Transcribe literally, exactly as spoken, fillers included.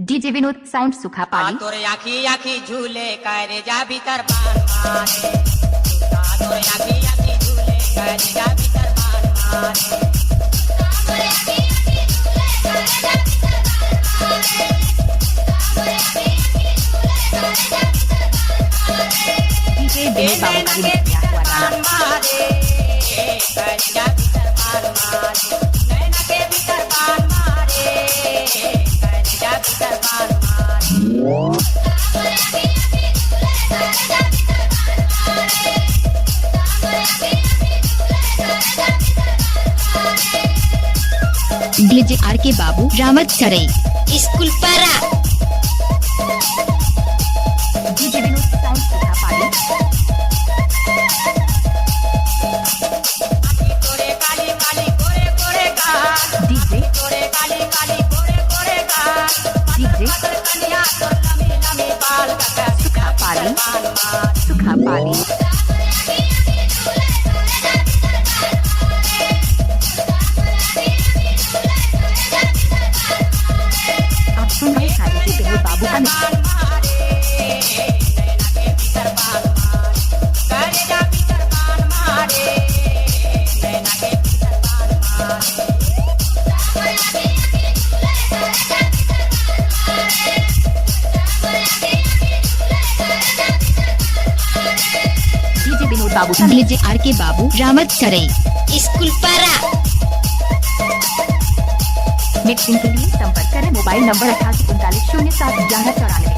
DJ विनोद sound सुखा पाली। तोरे आखी आखी झूले करे जा भीतर बान मारे। तोरे आखी आखी झूले करे जा भीतर बान मारे। डीजे विनोद बाबू का remix किया हुआ गाना। डीजे आर के बाबू रावत सरई। स्कूल पारा। डीजे विनोद साउंड सुखा पाली। डीजे डीजे सुखा पाली, सुखा पाली। आप सुन रहे हैं साजिद के पहले बाबू का mix। डीजे विनोद बाबू, डीजे आर के बाबू, रावत सरई, स्कूल पारा। मिक्सिंग के लिए संपर्क करें मोबाइल नंबर अट्ठासी उनतालीस शून्य सात ग्यारह चौरानवे।